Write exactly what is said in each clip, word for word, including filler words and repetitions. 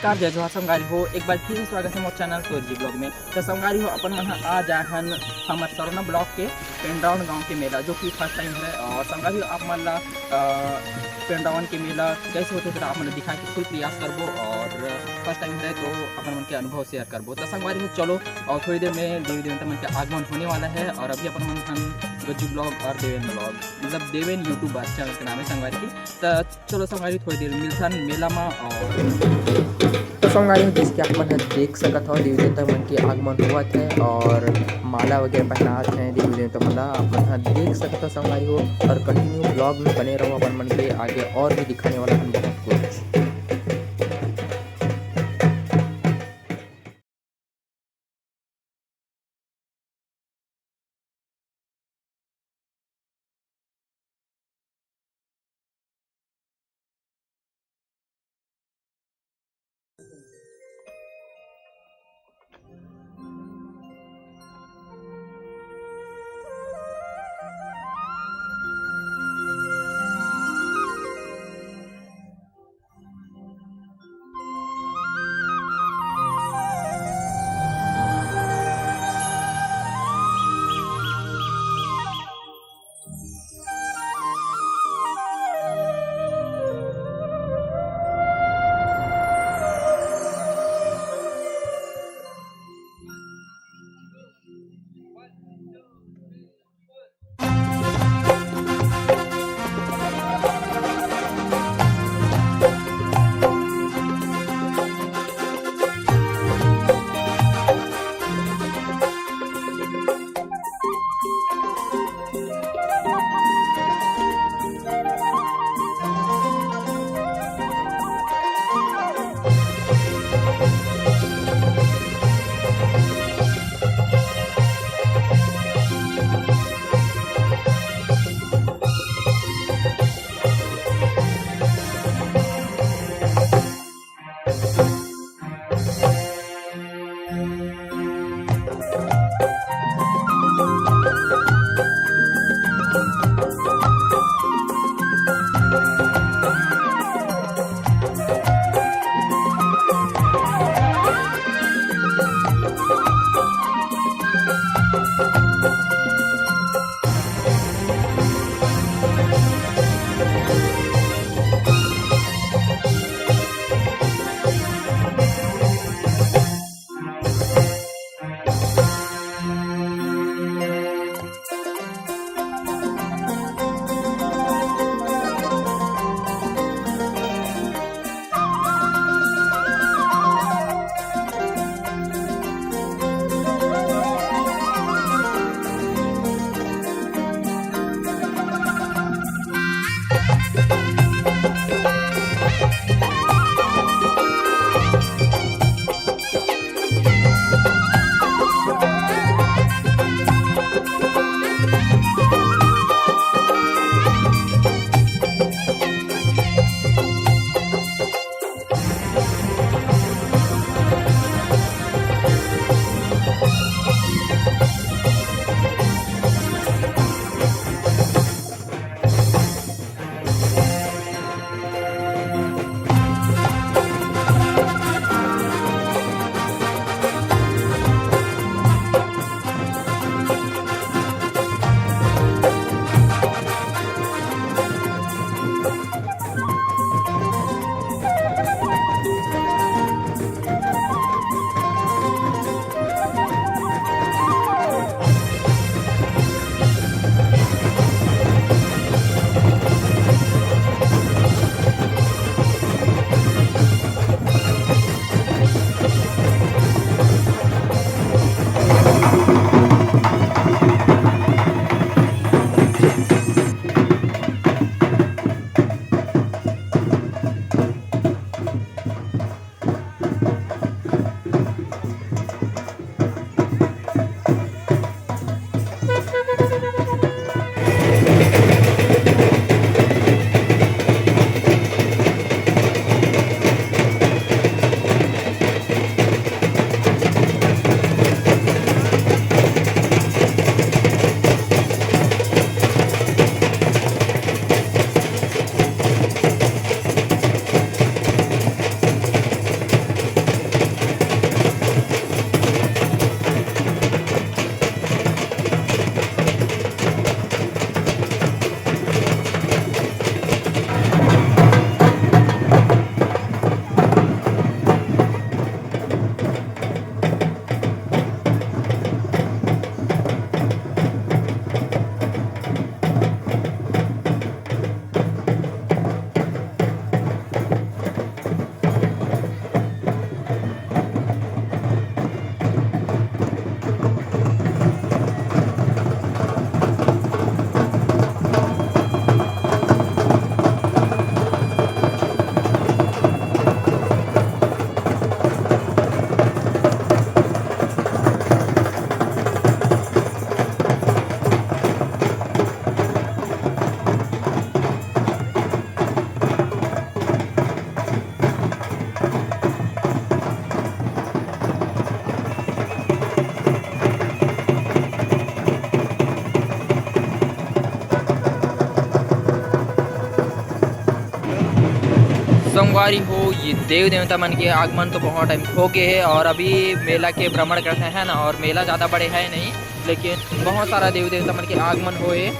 नमस्कार, जय जोहार संगवारी हो, एक बार फिर से स्वागत है मोर चैनल सोजी ब्लॉग में। तो संगवारी हो, अपन मन ह आ जाए हन हमर सरोना ब्लॉक के पेंड्रावन गांव के मेला, जो कि फर्स्ट टाइम है। और संगवारी हो, आप मन ला अ, पेंड्रावन के मेला कैसे होथे, तेला आप मन ला दिखाए के फुल प्रयास करबो। और फर्स्ट टाइम है तो अपन मन के अनुभव शेयर करबो। तो संगवारी हो, चलो, और थोड़ी देर में देवी देवता मन के आगमन होने वाला है। और अभी अपन मन हन गज्जू ब्लॉग और देवेन ब्लॉग, मतलब देवेन यूट्यूबर चैनल के नाम है संगवारी की। तो चलो संगवारी, थोड़ी देर मिलथन मेला मा। और तो संगवारी हो, जैसे कि आप मन ह देख सकत हो, देवी देवता मन के आगमन होवत है और माला वगैरह पहनात है देवी देवता मन ला। आप मन ह देख सकत हो संगवारी हो, और कंटिन्यू ब्लॉग में बने रहो, अपन मन के आगे और भी दिखाने वाला हम बहुत कुछ। संगवारी हो, ये देव देवता मन के आगमन तो बहुत टाइम हो गए है और अभी मेला के भ्रमण करते हैं ना, और मेला ज़्यादा बड़े है नहीं, लेकिन बहुत सारा देव देवता मन के आगमन होए।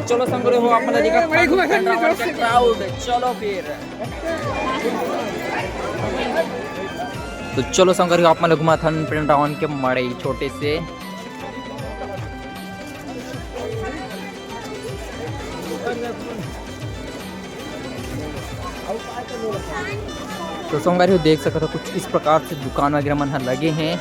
चलो संगवारी हो, आप मन ला दिखाथन पेंड्रावन के crowd। चलो फिर, तो चलो संगवारी हो, आप मन ला घुमाथन पेंड्रावन के मड़ई छोटे से। तो संगवारी हो, देख सकत हो, कुछ इस प्रकार से दुकान वगैरह मन ह लगे हैं।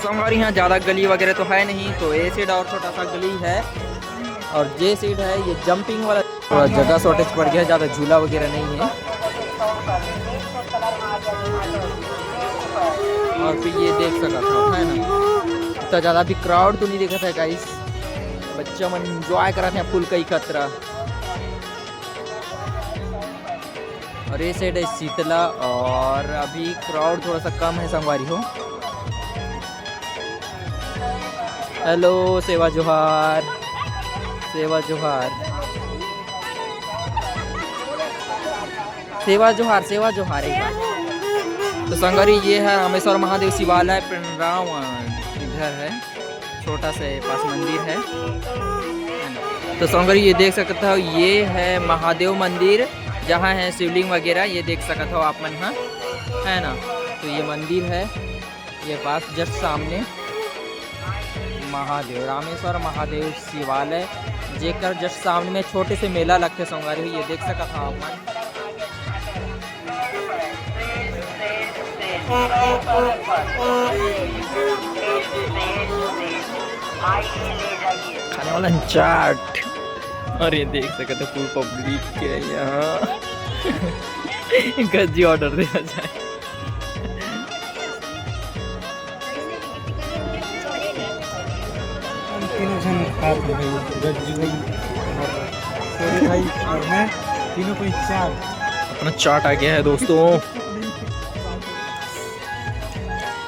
संगवारी, यहाँ ज़्यादा गली वगैरह तो है नहीं, तो ए side और छोटा सा गली है, और जे side है ये jumping वाला। थोड़ा जगह shortage पड़ गया, ज़्यादा झूला वगैरह नहीं है। और फिर ये देख सकत हो, है ना, इतना ज़्यादा भी crowd तो नहीं दिखत है guys। बच्चा मन enjoy करत हे फुलकई खतरा। और ये side है शीतला, और अभी crowd थोड़ा सा कम है संगवारी हो। Hello, सेवा जोहार, सेवा जोहार, सेवा जोहार, सेवा जोहार एक बार। तो संगवारी, ये है रामेश्वर महादेव शिवालय पेंड्रावन, इधर है, छोटा सा पास मंदिर है। तो संगवारी, ये देख सकत हो, ये है महादेव मंदिर, जहाँ है शिवलिंग वगैरह, ये देख सकत हो आप मन ह, है ना। तो ये मंदिर है, ये पास just सामने महादेव, रामेश्वर महादेव शिवालय, जेकर just सामने में छोटे से मेला लगथे संगवारी हो, ये देख सकत हो आप मन। खाने वाला चाट। और ये देख सकत हो, full public है यहाँ। गज्जी order देना चाहे। हम तीनों जन खात हन भाई, गज्जी भाई, सॉरी भाई, और मैं, तीनों कोई चार। अपना चाट आ गया है दोस्तों।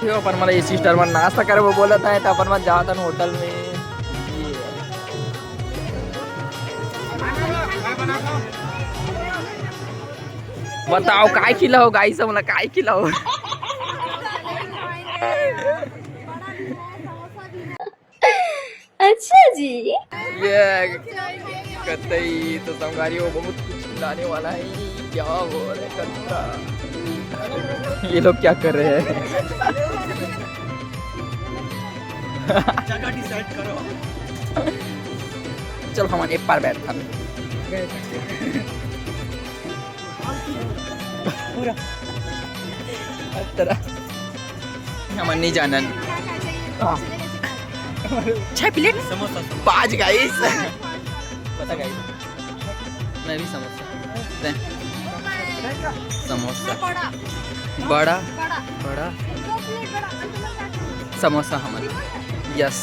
यो अपन मन ला ए सिस्टर मन नाश्ता करे वो बोलत हे, त अपन मन जात हन होटल में। ये। बताओ, काय खिलाओ गाइस, हमला काय खिलाओ? अच्छा। जी। ये कतई तो संगवारी हो, बहुत कुछ लाने वाला है। क्या हो रहा है कतरा? ये लोग क्या कर रहे हैं? जगह डिसाइड करो। चल, हमन एक पार बैठथन। पूरा। तरह हमन नहीं जानन। हाँ। छह प्लेट समोसा। पाँच, गाइस। पता, गाइस। मैं भी समोसा। दे। समोसा। बड़ा। बड़ा। बड़ा। बड़ा। दो प्लेट बड़ा। समोसा हमन। यस।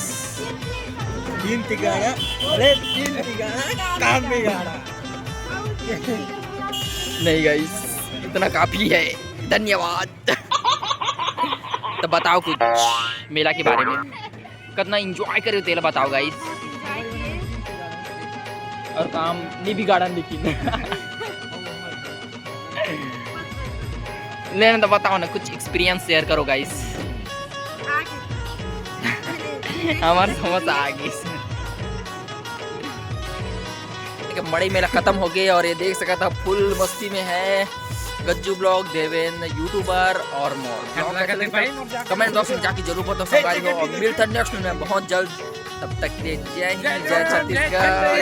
तीन तिगाड़ा। अरे, तीन तिगाड़ा। काम बिगाड़ा। नहीं गाइस, इतना काफी है। धन्यवाद। तो बताओ कुछ मेला के बारे में, कितना एंजॉय करे हो, तेला बताओ गाइस। और काम नहीं बिगाड़न लेकिन। लेना तो बताओ ना, कुछ एक्सपीरियंस शेयर करो गाइस। हमार समोसा आ गई। ठीक है, मड़ई मेला खत्म हो गए और ये देख सकत हा, फुल मस्ती में है गज्जू ब्लॉग, देवेन यूट्यूबर और मोर ब्लॉग कैसे लगता है? कमेंट बॉक्स में जाके जरूर बताओ संगवारी हो, और मिलता है नेक्स्ट में बहुत जल्द। तब तक के लिए जय हिंद, जय छत्तीसगढ़।